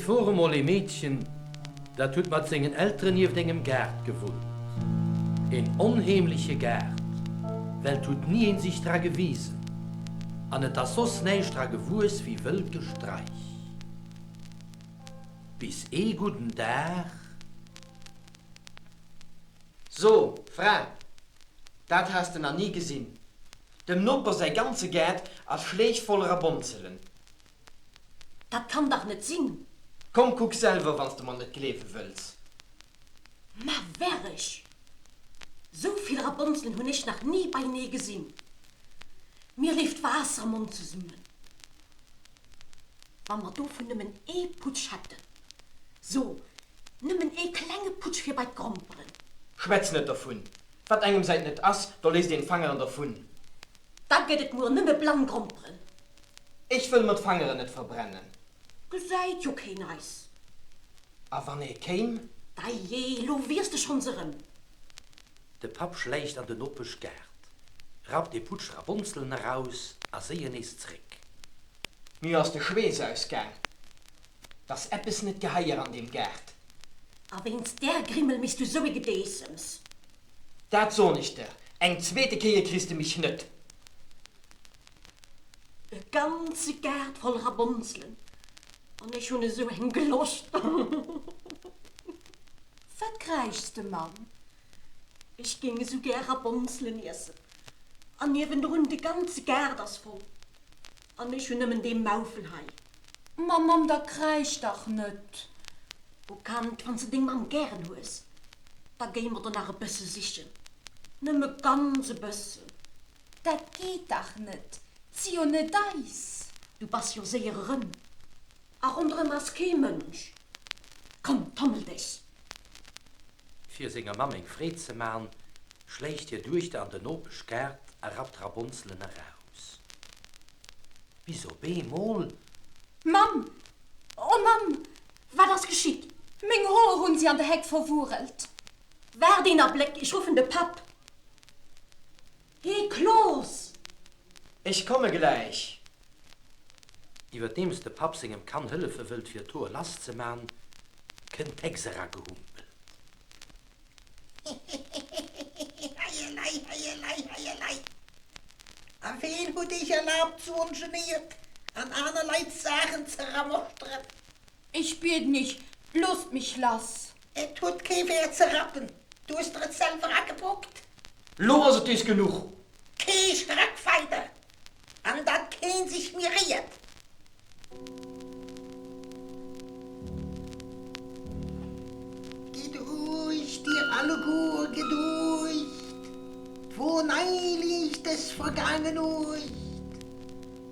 Et wor emol ee Meedchen, dat huet mat sengen Elteren nieft engem Gaart gewunnt. Een onheemleche Gaart, well 't huet ni een sech dra gewisen an et ass soss näischt dra gewuess wéi wëllt Gestraich. Bis ee gudden Dag. So, Fra, dat has de nach ni gesinn. Dem Noper säi ganze Gaart ass schleech voll Rabonzelen. Dat kann dach net sinn! Komm, kuck selwer, wann s de mer net gleewe wëlls. Ma wärreg! Sou vill Rabonzelen hunn ech nach ni beienee gesinn. Mir leeft d'Waasser am Mond zesummen. Wa mer dovun nëmmen ee Putsch hätten. So, nëmmen ee klenge Putsch fir bei d'Gromperen. Schwätz net dervun. Wat engem säit net ass, do léisst een d'Fangeren dervun. Da gëtt et muer nëmme blann Gromperen. Ech wëll mer d'Fangeren net verbrennen. Gesäit jo keen eis. A wann ee kéim? Dajee, lo wiers de schonns erëm. De Papp schläicht an den Nopeschgaart, rappt ee Putsch Rabonzelen eraus a séier nees zréck. Mir ass de Schweess ausgaang. 't ass eppes net geheier an deem Gaart. A wéinst där Grimmel méchs du sou ee Gedeessems? Dat soen ech der, eng zweete Kéier kriss de mich net. E ganze Gaart voll Rabonzelen, an ech hunn esou eng Gloscht. Wat kräischs de, Mamm? Ech géing esou gär Rabonzelen iessen, an niewendrun de ganze Gaart ass voll, an ech hunn nëmmen dee Maufel hei. Ma Mamm, da kräisch dach net! O Kand, wann s de deng Mamm gären hues, da géi mer der nach e bësse sichen, nëmme ganz e bëssen. Dat geet dach net, 't si jo net eis. Du bass jo séier erëm, a ronderëm ass kee Mënsch. Komm, tommel dech! Fir senger Mamm eng Freed ze man, schléicht hir Duechter an den Nopeschgaart a rappt Rabonzelen eraus. Bis op eemol. Mamm! O Mamm! Wat ass geschitt? Meng Hoer hunn si an der Heck verwurelt. Waart een Abléck, ech ruffen de Papp. Hee Klos! Ech komme gläich. Iwwerdeems de Papp sengem Kann hëllefe wëllt fir d'Hoer lass ze man, kënnt d'Hex eragehumpelt. Heielei, heielei, heielei! A ween huet iech erlaabt sou ongenéiert an aner Leits Saachen ze ramoschteren? Ech bieden iech, loosst mech lass! Et huet kee Wäert ze rappen, du hues der et selwer agebrokt. Lo ass et dees genuch! Kee Schrack weider, an datt keen sech méi réiert. Geduecht, dir alleguer, geduecht, 't wor neilich des vergaange Nuecht,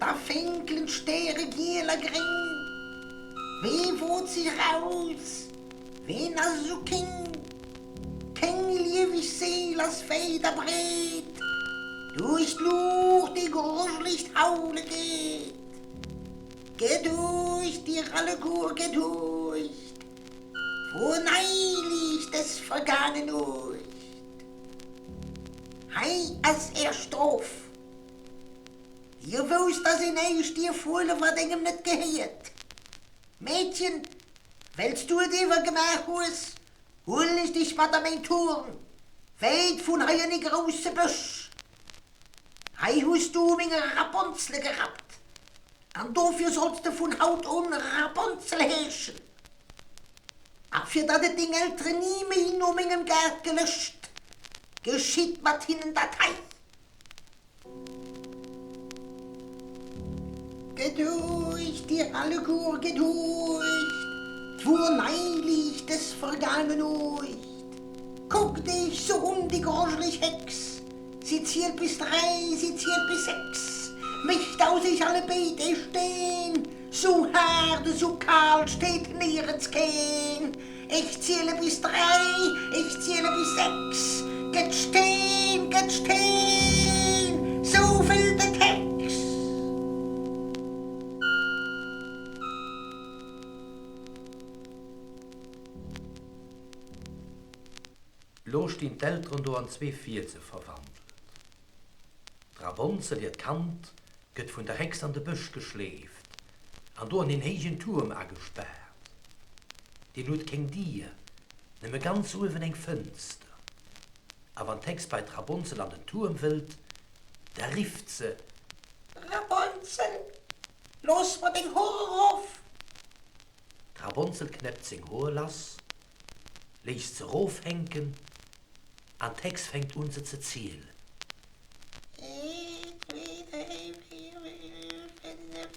da fénkelen d'Stäre giel a gréng, wee wot sech raus, Ween ass esou king? Keng lieweg Séil ass wäit a breet duerch d'Luucht, déi grujeleg haule geet. Geduecht, dir alleguer, geduecht, wor neilich des vergaange Nuecht. Hei ass är Strof. Dir wousst, dass een näischt dierf huelen, wat engem net gehéiert. Meedchen, Wells du et ewer gemaach hues, huelen ech dech mat a meng Turn, wäit vun hei an e grousse Bësch. Hei hues du u menge Raponzele gerappt, an dofir solls de vun haut un Raponzel heeschen. A fir datt et deng Elteren ni méi no mengem Gaart gelëscht, geschitt mat hinnen dat hei. Geduecht, dir alleguer, geduecht, 't wor neilich des vergaange Nuecht. Kuckt iech se un, déi grujeleg Hex, si zielt bis dräi, si zielt bis sechs, mécht aus iech alle béid ee Steen, sou haart, esou kal steet nierens keen. Ech ziele bis dräi, ech ziele bis sechs, Gëtt Steen, gëtt Steen, sou wëll de Tex. Lo stinn d'Elteren do an zwee Fielse verwandelt. D'Rabonzel, hiert Kand, gëtt vun der Hex an de Bësch geschleeft an do an een héijen Tuerm agespaart. Deen huet keng Dier, nëmme ganz uewen eng Fënster. A wann d'Hex bei d'Rabonzel an den Tuerm wëllt, da rifft se. Rabonzel, looss mer deng Hoer erof! D'Rabonzel knäppt seng Hoer lass, léisst se erofhänken an d'Hex fänkt un se ze zielen. Een, zwee, dräi, véier, fënnef,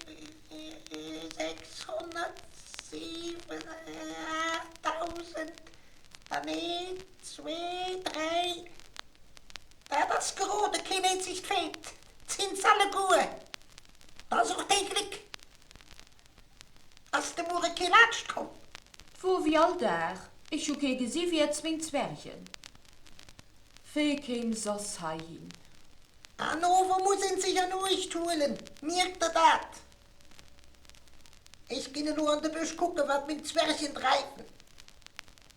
607, 8000 an een, zwee, dräi, dat ass gerode, keen eenzegt feelt, 't sinn s'alleguer, da such déi Gléck, ass de Muere kee laanscht komm? 't wor wéi all Dag, ech hu kee gesi wéi är zwéin Zwergen. Wee kéim soss heihin? An ower muss een sech an Uecht huelen, mierkt der dat? Ech ginn elo an de Bësch kucken, wat meng Zwergen dreiwen.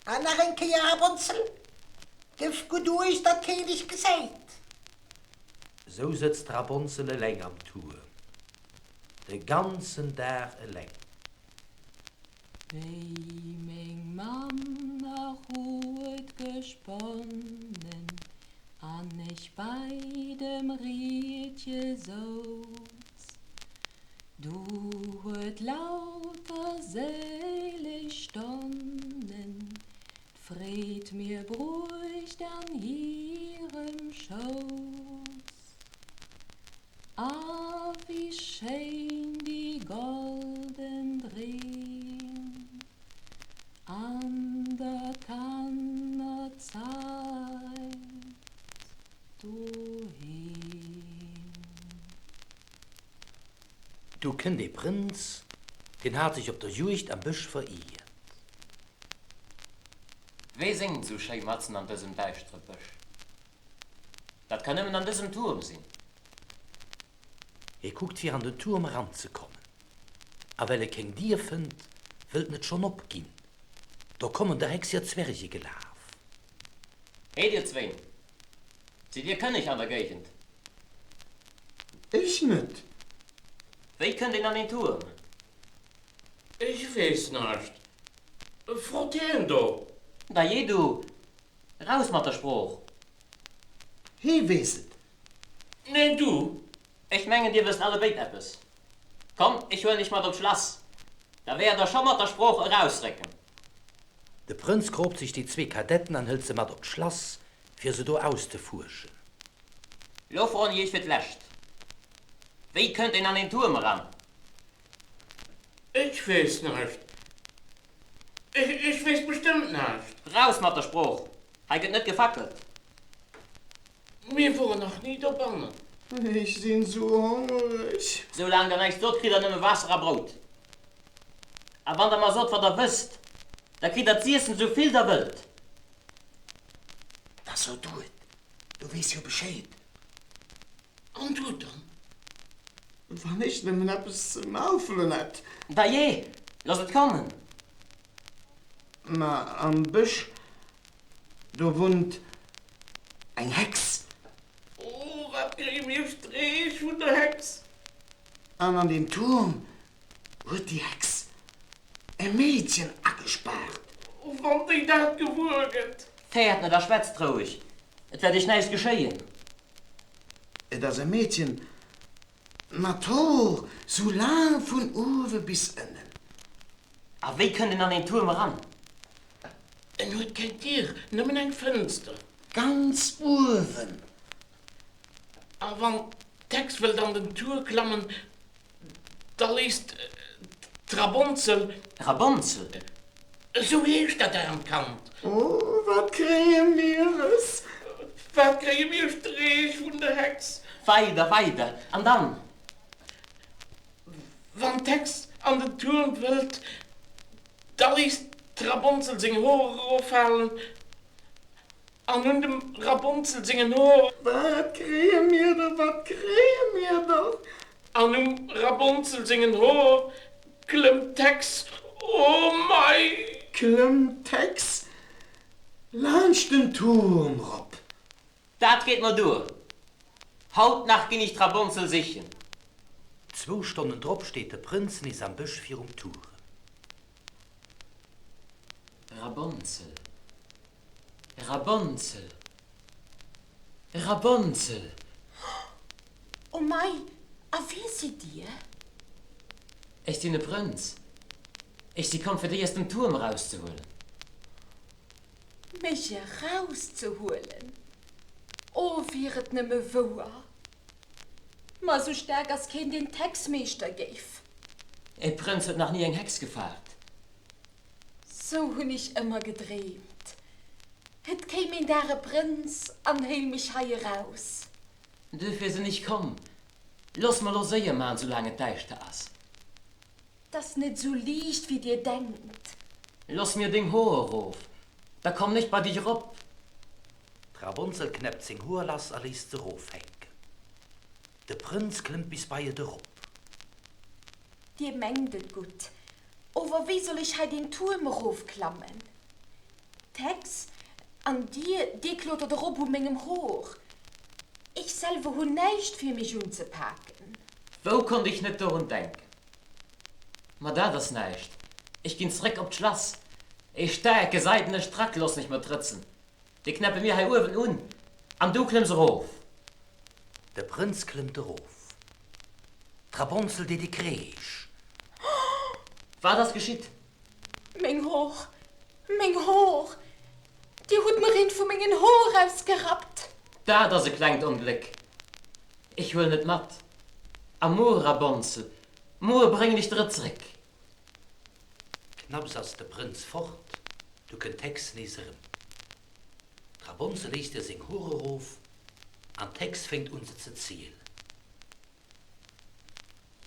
An nach eng Kéier, Rabonzel, gëff gutt Uecht, datt keen dech gesäit. Sou sëtzt d'Rabonzel eleng am Tuerm, de ganzen Dag eleng. Wéi meng Mamm nach huet gesponnen an ech bei dem Riedche souz, du huet lauter séileg Stonnen d'Freed mir bruecht an hirem Schouss. Ah, wéi schéin déi golden Dreem an der Kannerzäit doheem. Du kënnt ee Prënz, deen hat sech op der Juegd am Bësch veriert. Wee séngt esou schéi matzen an dësem däischtere Bësch? Dat kann nëmmen an dësem Tuerm sinn. Hie kuckt fir an den Tuerm eranzekommen, a well e keng Dier fënnt, wëllt en et schonn opginn. Do kommen der Hex hir Zwerge gelaf. Hee dir zwéin, sidd dir kënneg an der Géigend? Ech net. Wéi kënnt een an deen Tuerm? Ech weess näischt. Frot hien do. Dajee du, Raus mat der Sprooch! Hee weess et. Neen, du! Ech mengen, dir wësst allebéid eppes. Kommt, ech huelen iech mat op d'Schlass, da wäert der scho mat der Sprooch erausrécken. De Prënz kroopt sech déi zwee Kadetten an hëlt se mat op d'Schlass, fir se do auszefuerschen. Lo froen ech iech fir d'lescht, Wéi kënnt een an een Tuerm eran? Ech weess näischt. Ech weess bestëmmt näischt. Raus mat der Sprooch! Hei gëtt net gefackelt! Mir woren nach ni dobannen. Ech sinn sou hongereg. Sou laang der näischt sot, kritt der nëmme Waasser a Brout. A wann der mer sot, wat der wësst, da kritt der z'iessen, sou vill der wëllt. Da so du et, du weess jo Bescheed. An du dann? Wann ech nëmmen eppes ze maufelen hätt! Dajee, looss et kommen! Ma am Bësch, do wunnt eng Hex. Oh, wat kréie mir Streech vun der Hex! An an deem Tuerm huet déi Hex e Meedchen agespaart. Oh, wann déi dat gewuer gëtt! Fäert net a schwätzt roueg, et wäert iech näischt geschéien. Et ass e Meedchen mat Hor sou laang vun uewe bis ënnen. A wéi kënnt en an een Tuerm eran? En huet keng Dier, nëmmen eng Fënster. Ganz uewen. A wann d'Hex wëllt an den Tuer klammen, Da léisst d'Rabonzel. Rabonzel? Esou heescht dat aarmt Kand. Oh, wat kréie mir es? Wat kréie mir Streech vun der Hex? Weider, weider, an dann? Wann d'Hex an den Tuerm wëllt, da léisst d'Rabonzel seng Hoer eroffalen. An un dem Rabonzel sengen Hoer. Wat kréie mir der, wat kréie mir der? An um Rabonzel sengen Hoer klëmmt d'Hex, oh mei! Klëmmt d'Hex laanscht den Tuerm rop. Dat geet mer duer! Haut nach ginn ech d'Rabonzel sichen. Zwou Stonnen drop steet de Prënz nees am Bësch virum Tuerem. Rabonzel, Rabonzel, Rabonzel! O mei, a wie sidd Dir? Ech sinn e Prënz. Ech si komm, fir déi aus dem Tuerm erauszehuelen. Mech erauszehuelen? O, wier et nëmme wouer! Ma esou staark ass keen, deen d'Hex meeschter géif. E Prënz huet nach ni eng Hex gefaart. Sou hunn ech ëmmer gedreemt. Et kéim een Dag e Prënz an héil mech hei eraus. Duerfir sinn ech komm. Looss mer lo séier man, soulaang et däischter ass. 't ass net sou liicht, wéi dir denkt. Looss mir deng Hoer erof, da kommen ech bei dech erop. D'Rabonzel knäppt seng Hoer lass a léisst se erofhänken. De Prënz klëmmt bis bei et erop. Dir mengt et gutt, ower wéi soll ech hei deen Tuerm erofklammen? D'Hex, An dir, dir klotert erop u mengem Hor. Ech selwer hunn näischt fir mech unzepaken. Wou konnt ech net dorun denken? Ma dat ass näischt, ech ginn zréck op d'Schlass. Ee staarke seidene Strack loossen ech mer trëtzen, dee knäppe mir hei uewen un, an du klëmms erof. De Prënz klëmmt erof. D'Rabonzel deet ee Kreesch. Wat ass geschitt? Meng Hor! Meng Hor! Dir hutt mer eent vu mengen Hor erausgerappt! Dat ass e klengt Ongléck. Ech huelen et mat. A muer, Rabonzel, muer bréngen ech der et zréck. Knapps ass de Prënz fort, du kënnt d'Hex nees erëm. D'Rabonzel léisst hir seng Hor erof an d'Hex fänkt un se ze zielen.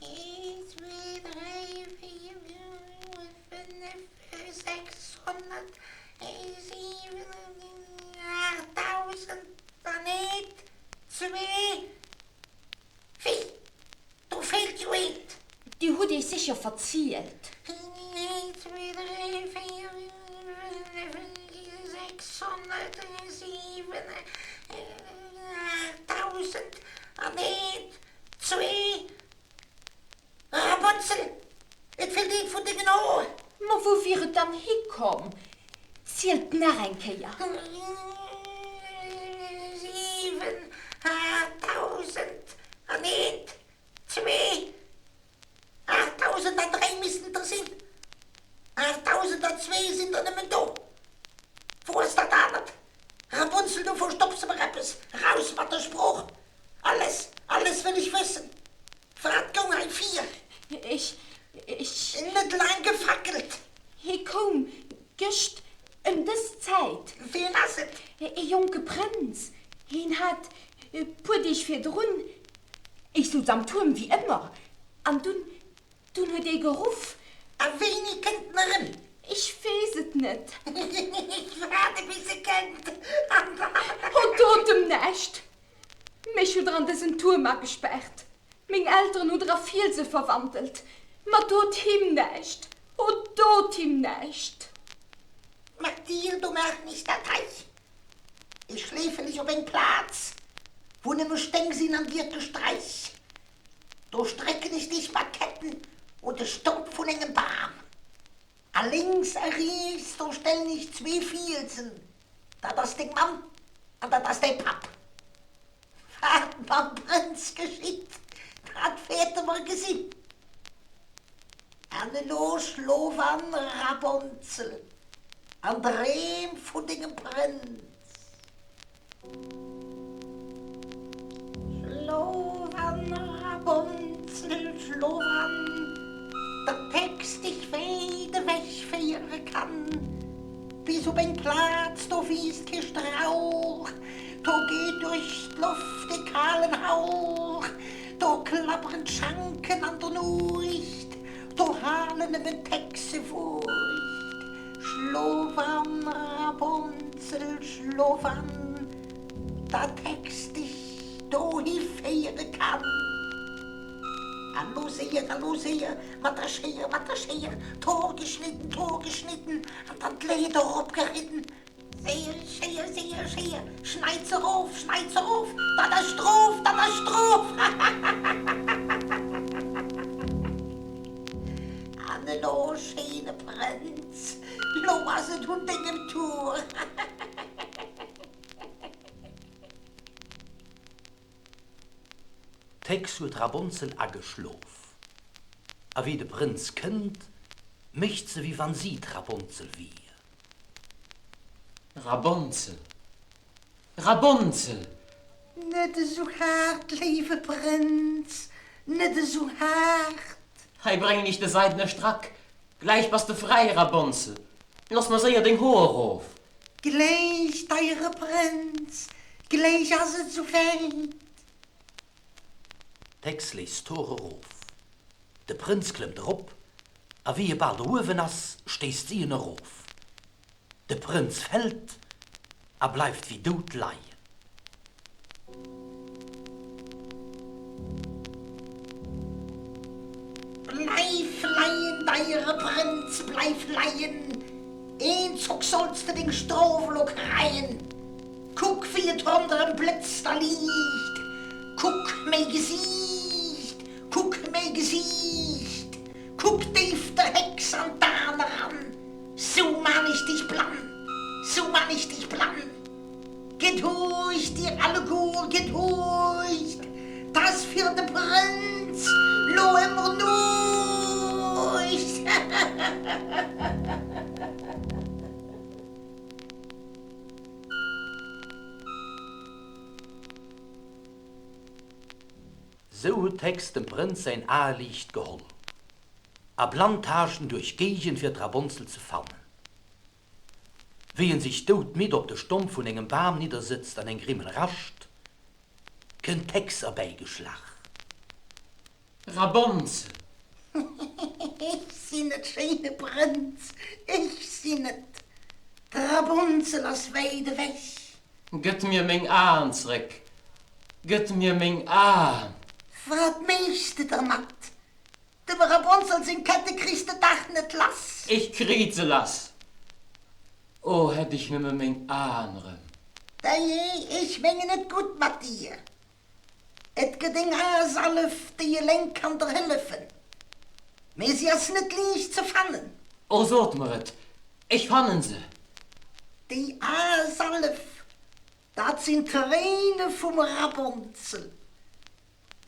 Een, zwee, dräi, véier, fënnef, 600, 7, 8000 an eent, zwee, wéi, do feelt jo eent. Dir hutt Iech sécher verzielt. Een, zwee, dräi, véier, fënnef, 600, 7, 8000 an eent, zwee, Rapunzel, et feelt eent vun dengen Hoer. Ma wou wier et dann hikomm? Zielt nach eng Kéier. 7, 8000 an eent, zwee, 8003 missten et der sinn. 8002 sinn der nëmmen do. Wou ass dat anert? Rapunzel, du verstopps mer eppes. Raus mat der Sprooch! Alles, alles wëll ech wëssen. Wat goung hei vir? Ech, ech. Net laang gefackelt. Hie koum gëscht ëm dës Zäit. Ween ass et? E jonke Prënz. Hien hat e puer Deeg virdrun, ech souz am Tuerm wéi ëmmer, an dunn, dunn huet ee geruff. A wéini kënnt en erëm? Ech weess et net. Ech waarde bis e kënnt, an dann. O, dot em näischt! Mech hutt der an dësen Tuerm agespaart, meng Elteren hutt der a Fielse verwandelt, ma dot him näischt, o dot him näischt! Mat dir, do maachen ech dat hei, Ech schleefen dech op eng Plaz, wou nëmme Steng sinn an giert Gestraich. Do strécken ech dech mat Ketten un de Stomp vun engem Bam. A lénks a riets, do stellen ech zwee Fielsen, dat ass deng Mamm an dat ass däi Papp. Wat mam Prënz geschitt, dat wäerte mer gesinn. An elo schlof an, Rabonzel, an dreem vun dengem Prënz. Schlof an, Rabonzel, schlof an, datt d'Hex dech wäit ewech féiere kann, bis op eng Plaz, do wiisst kee Strauch, do geet duerch d'Loft e kalen Hauch, do klapperen d'Schanken an der Nuecht, do halen nëmmen d'Hexe Wuecht. Schlof an, Rapunzel, schlof an, dat d'Hex dech dohi féiere kann. A lo séier, a lo séier, mat der Schéier, mat der Schéier, d'Hor geschnidden, d'Hor geschnidden, an dann d'Leed eropgeridden. Séier, Schéier, séier, Schéier, schneit se erof, schneit se erof, dat ass Strof, dat ass Strof! An elo, schéine Prënz. Lo ass et un dengem Tour. D'Hex huet Rabonzel ageschlof, a wéi de Prënz kënnt, mécht se wéi wann si d'Rabonzel wier. Rabonzel, Rabonzel! Net esou haart, léiwe Prënz, net esou haart! Hei bréngen ech de seidene Strack, gläich bass de fräi, Rabonzel, looss mer séier deng Hoer erof! Gläich, deiere Prënz, gläich ass et esou wäit! D'Hex léisst d'Hoer erof, de Prënz klëmmt erop, a wéi e bal do uewen ass, stéisst si en erof. De Prënz fält a bleift wéi dout leien. Bleif leien, deiere Prënz, bleif leien, eenzock solls de deng Strof elo kreien. Kuck, wéi et ronderëm blëtzt a liicht, kuck méi Gesiicht, kuck méi Gesiicht, kuck déif der Hex an d'Aen eran, sou man ech dech blann, sou man ech dech blann. Geduecht, dir alleguer, geduecht, 't ass fir de Prënz lo ëmmer Nuecht. Sou huet d'Hex dem Prënz säin Aeliicht geholl a Plantagen duerch d'Géigend fir d'Rabonzel ze fannen. Wéi en sech doudmidd op de Stomp vun engem Bam niddersëtzt an eng Grimmel rascht, kënnt d'Hex erbäigeschlach. Rabonzel! Ech sinn et, schéine Prënz, ech sinn et! D'Rabonzel ass wäit ewech. Gëtt mir meng Aen zréck! Gëtt mir meng Aen! Wat méchs de dermat? Dem Rabonzel seng Kette kriss de dach net lass. Ech kriit se lass. O, hätt ech nëmme meng Aen erëm. Dajee, ech mengen et gutt mat dir. Et gëtt eng Aesallef, déi eleng kann der hëllefen, mee si ass net liicht ze fannen. O, sot mer et, ech fannen se. Déi Aesallef, Dat sinn d'Tréine vum Rabonzel.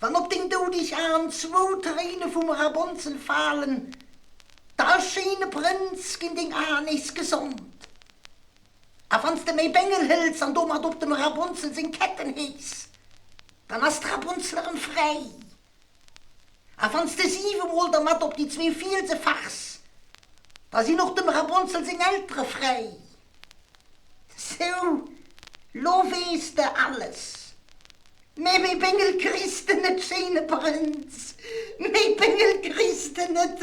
Wann op deng doudeg Aen zwou Tréine vum Rabonzel falen, da, schéine Prënz, ginn deng Aen nees gesond. A wann s de méi Bengel hëls an domat op dem Rabonzel seng Ketten hees, dann ass d'Rabonzel erëm fräi. A wann s de siwemol dermat op déi zwee Fielse fachs, da sinn och dem Rabonzel seng Eltere fräi. Sou, lo weess de alles. Mee méi Béngel kriss de net, schéine Prënz, méi Béngel kriss de net.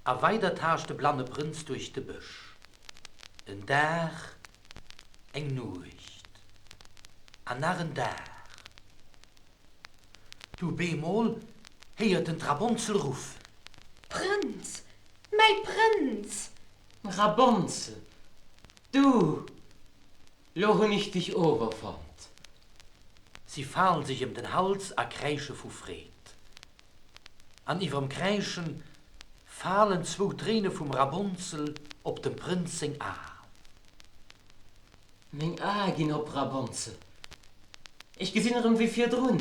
A weider taascht de blanne Prënz duerch de Bësch. En Dag, eng Nuecht an nach en Dag. Du bemol héiert en d'Rabonzel ruffen. Prënz, mäi Prënz! Rabonzel, du, lo hunn ech dech ower fonnt. Si falen sech ëm den Hals a kräische vu Freed. An iwwerem Kräischen falen zwou Tréine vum Rabonzel op dem Prënz seng Aen. Meng Ae ginn op, Rabonzel. Ech gesinn erëm wéi virdrun.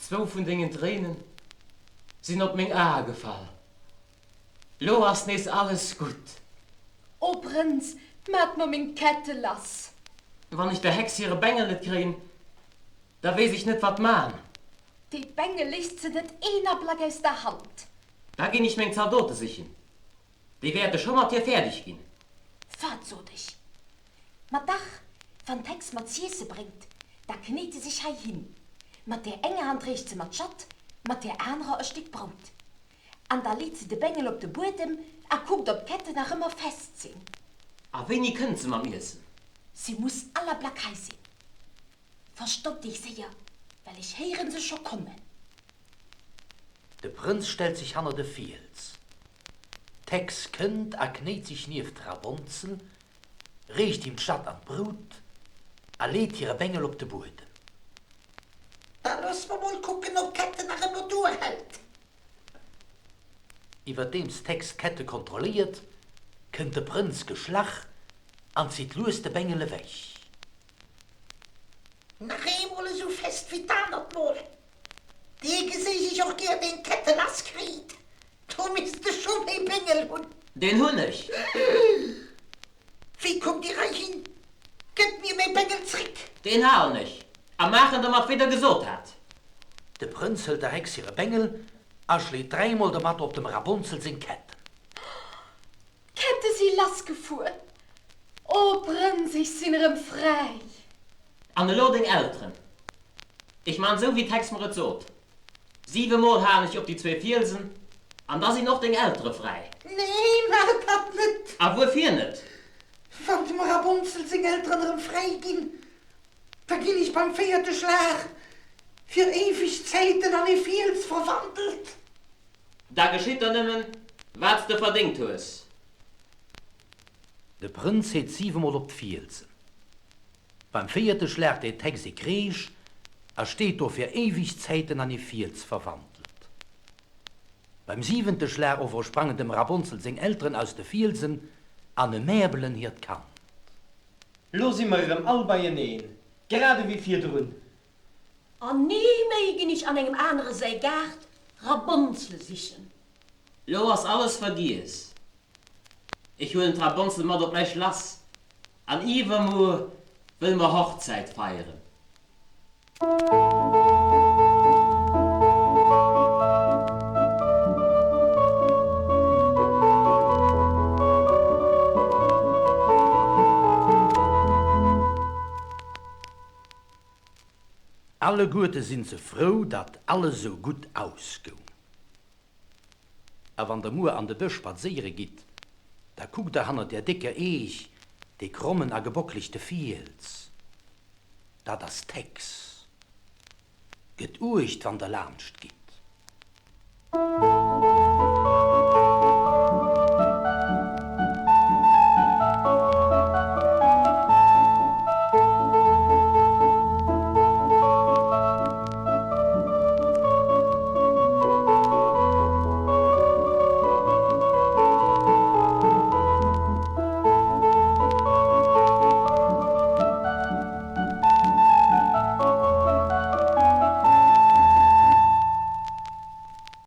Zwou vun dengen Tréine sinn op meng Ae gefall. Lo ass nees alles gutt. O Prënz, maat mer meng Kette lass. Wann ech der Hex hire Bengel net kréien, da weess ech net wat man. Dee Bengel léisst se net een Ablack aus der Hand. Da ginn ech meng Zaldote sichen, déi wäerte scho mat hir fäerdeg ginn. Wat sot ech? Ma dach, wann d'Hex mer z'iesse bréngt, da kniet se sech heihin. Mat där enger Hand reecht se mer d'Jatt, mat där anerer e Stéck Brout. An da leet se de Bengel op de Buedem a kuckt, ob d'Ketten nach ëmmer fest sinn. A wéini kënnt se mam Iessen? Si muss all Ablack hei sinn. Verstopp dech séier, well ech héieren se scho kommen. De Prënz stellt sech hanner de Fiels. D'Hex kënnt a knéit sech nieft d'Rabonzel, reecht him d'Jatt an d'Brout a leet hire Bengel op de Buedem. Da looss mer mol kucken, ob d'Ketten nach ëmmer duerhält. Iwwerdeems d'Hex d'Kette kontrolléiert, kënnt de Prënz geschlach an zitt lues de Bengel ewech. Nach eemol esou fest wéi d'anert Mol. Dee geséich ech och gär, deen d'Kette lass kriit. Do misst de scho méi Béngel hunn. Deen hunn ech. Wéi kommt Dir heihin? Gëtt mir mäi Béngel zréck! Deen halen ech a maachen dermat, wéi Der gesot hat. De Prënz hëlt der Hex hire Bengel a schléit dräimol dermat op dem Rabonzel seng Ketten. D'Kette si lassgefuer. O Prënz, ech sinn erëm fräi! An elo deng Elteren. Ech man esou, wéi d'Hex mer et sot. Siwemol haen ech op déi zwee Fielsen, an da sinn och deng Eltere fräi. Nee, maach dat net! A wuerfir net? Wann dem Rabonzel seng Elteren erëm fräi ginn, da ginn ech beim véierte Schlag fir éiweg Zäiten an ee Fiels verwandelt. Da geschitt der nëmmen, wat s de verdéngt hues. De Prënz heet siwemol op d'Fielsen. Beim véierte Schlag deet d'Hex ee Kreesch a steet do fir éiweg Zäiten an ee Fiels verwandelt. Beim siwente Schlag ower sprangen dem Rabonzel seng Elteren aus de Fielsen an emäerbelen hiert Kand. Lo si mer erëm all beieneen, grad ewéi virdrun. An ni méi ginn ech an engem anere säi Gaart Rabonzele sichen. Lo ass alles vergiess. Ech huelen d'Rabonzel mat op mäi Schlass an iwwermuer wëlle mer Hochzäit feieren. Alleguerte sinn se frou, datt alles sou gutt ausgoung. A wann der muer an de Bësch spadséiere gitt, da kuckt der hannert där décker Eech dee krommen a gebockelegte Fiels. Dat ass d'Hex. Gëtt uecht, wann der laanscht gitt.